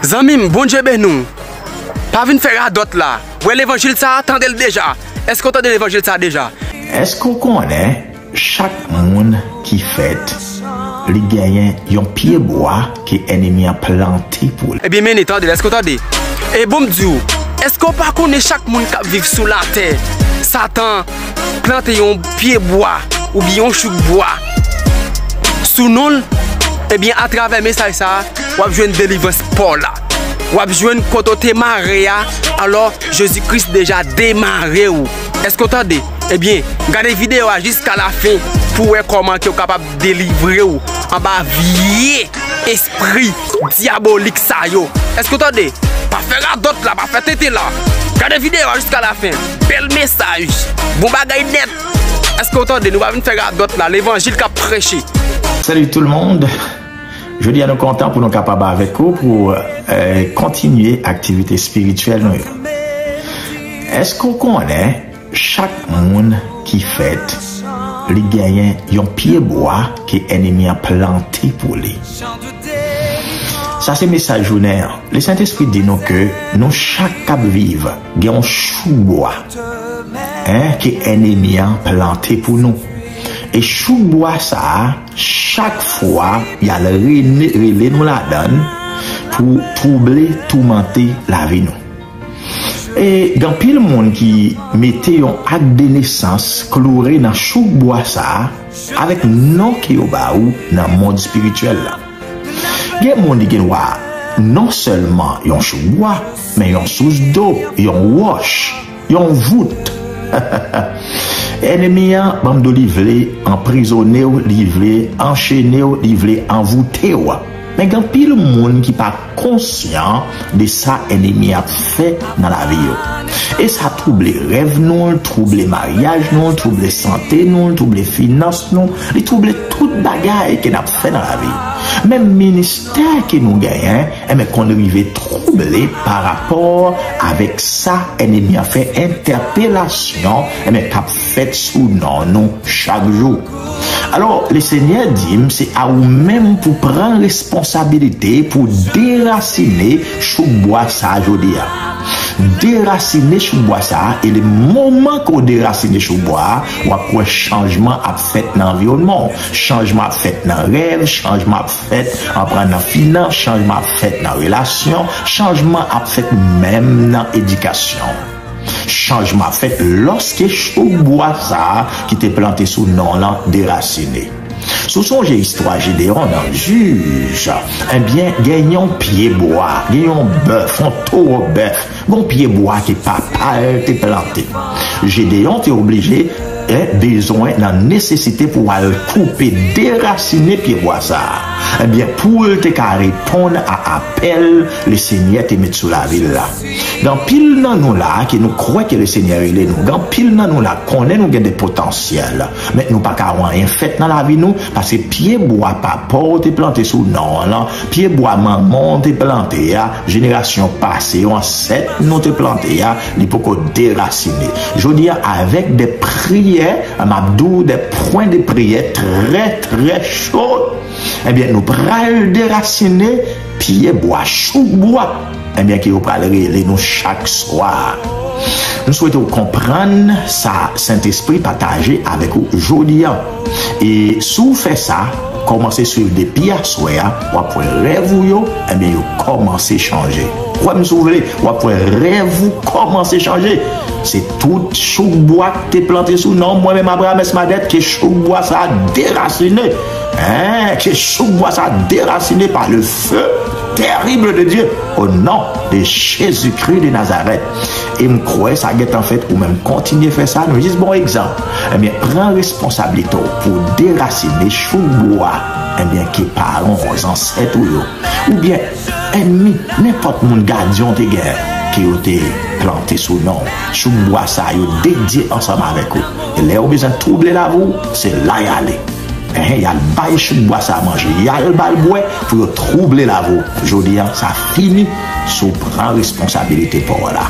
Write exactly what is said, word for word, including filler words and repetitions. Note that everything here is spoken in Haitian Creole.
Zanmi m, Bondye beni w. Pa vin fè radòt la. Wè levanjil sa a, tande l deja. Èske w tande levanjil sa a deja? Èske w konnen chak moun ki fèt, li genyen yon pye bwa ke ènmi an plante pou li? Ebyen, men, tande l, èske w tande? E bon, m di w, èske w pa konnen chak moun k ap viv sou latè, Satan plante yon pye bwa oubyen yon chouk bwa sou non l? Ebyen, atravè mesaj sa a, w ap jwenn delivrans pa w la. W ap jwenn kote w te mare a, alò, Jezi Kris deja demare w. Èske w tande? Ebyen, gade videyo a jiska lafen pou w wè kòman ke w kapab delivre w anba vye espri dyabolik sa yo. Èske w tande? Pa fè radòt la, pa fè tenten la. Gade videyo a jiska lafen. Bèl mesaj. Bon bagay nèt. Èske w tande? Nou pa vin fè radòt la. Levanjil k ap preche. Salut tout le monde. Jodi a nou kontan pou nou kapab avèk ou pou eh, kontinye aktivite espirityèl nou yo. Èske w konnen chak moun ki fèt, li genyen yon pye bwa ke ènmi an plante pou li? Sa se mesaj jounen an. Lesentespri di nou ke nou chak k ap viv gen yon chouk bwa, en, ke ènmi an plante pou nou. E chouk bwa sa a, chak fwa, y al rene- rele nou ladan l pou twouble, toumante lavi nou. E gen anpil moun ki mete yon ak de nesans kloure nan chouk bwa sa a, avèk non ke yo ba ou nan mond espirityèl la. Gen moun ki gen dwa non sèlman yon chouk bwa, men yon sous do, yon wòch, yon vout. Ènmi an, ban m di w, li vle anprizone w, li vle anchene w, li vle anvoute w. Men gen anpil moun ki pa konsyan de sa ènmi ap fè nan lavi yo. E sa twouble rèv nou, l twouble maryaj nou, l twouble sante nou, l twouble finans nou, li twouble tout bagay ke n ap fè nan lavi. Menm ministè ke nou genyen, enben, konn rive twouble pa rapò avèk sa ènmi an fè entèpelasyon, enben, k ap fèt sou non nou chak jou. Alò, Lesenyè di m, se a ou menm pou pran responsabilite pou derasine chouk bwa sa a jodi a. Derasine chouk bwa sa a, e le moman ke w derasine chouk bwa a, w ap wè chanjman ap fèt nan anviwònman w. Chanjman ap fèt nan rèv, chanjman ap fèt, anpran, nan finans, chanjman ap fèt nan relasyon, chanjman ap fèt menm nan edikasyon. Chanjman ap fèt lòske chouk bwa sa a ki te plante sou non w lan derasine. Si w sonje istwa Jedeyon nan Jij, ebyen, gen yon pye bwa, gen yon bèf, yon towo bèf, gen yon pye bwa ke papa l te plante. Jedeyon te oblije, en, bezwen nan nesesite pou al koupe, derasine pye bwa sa a. Ebyen, pou l te ka reponn a apèl Lesenyè te met sou lavi l la. Gen anpil nan nou la ke nou kwè ke Lesenyè rele nou. Gen anpil nan nou la konnen nou gen de potansyèl. Men nou pa ka wè anyen fèt nan lavi nou, paske pye bwa papa w te plante sou non w lan, pye bwa manman w te plante a, jenerasyon pase yo, ansèt nou te plante a, li poko derasine. Jodi a, avèk de priyè, m ap di w, de pwen de priyè trè, trè cho, ebyen, nou pral derasine pye bwa, chouk bwa, ebyen, ke yo pral rele nou chak swa. M swete w konprann sa Sentespri pataje avèk ou jodi a. E si w fè sa, kòmanse swiv depi aswè a, w ap wè rèv ou yo, ebyen, yo kòmanse chanje. Kwè m si w vle, w ap wè rèv ou kòmanse chanje. Se tout chouk bwa k te plante sou non mwen menm, Abraham S. Madette, ke chouk bwa sa a derasine. Hein, ke chouk bwa sa a derasine par le feu terrible de Dieu, au nom de Jésus-Christ de Nazareth. E m kwè sa gentan fèt, ou menm kontinye fè sa, nou jis ba w egzanp. Ebyen, pran responsablite w pou derasine chouk bwa, ebyen, ke paran w, zansèt ou yo, oubyen ènmi, nenpòt moun, gadyen w te gen, ke yo te plante sou non w. Chouk bwa sa yo dedye ansanm avèk ou. E lè yo bezwen twouble lavi w, se la y ale. Enhen, y al bay chouk bwa sa manje, y al ba l bwè pou yo twouble lavi w. Jodi a, sa fini si w pran responsabilite pa w la.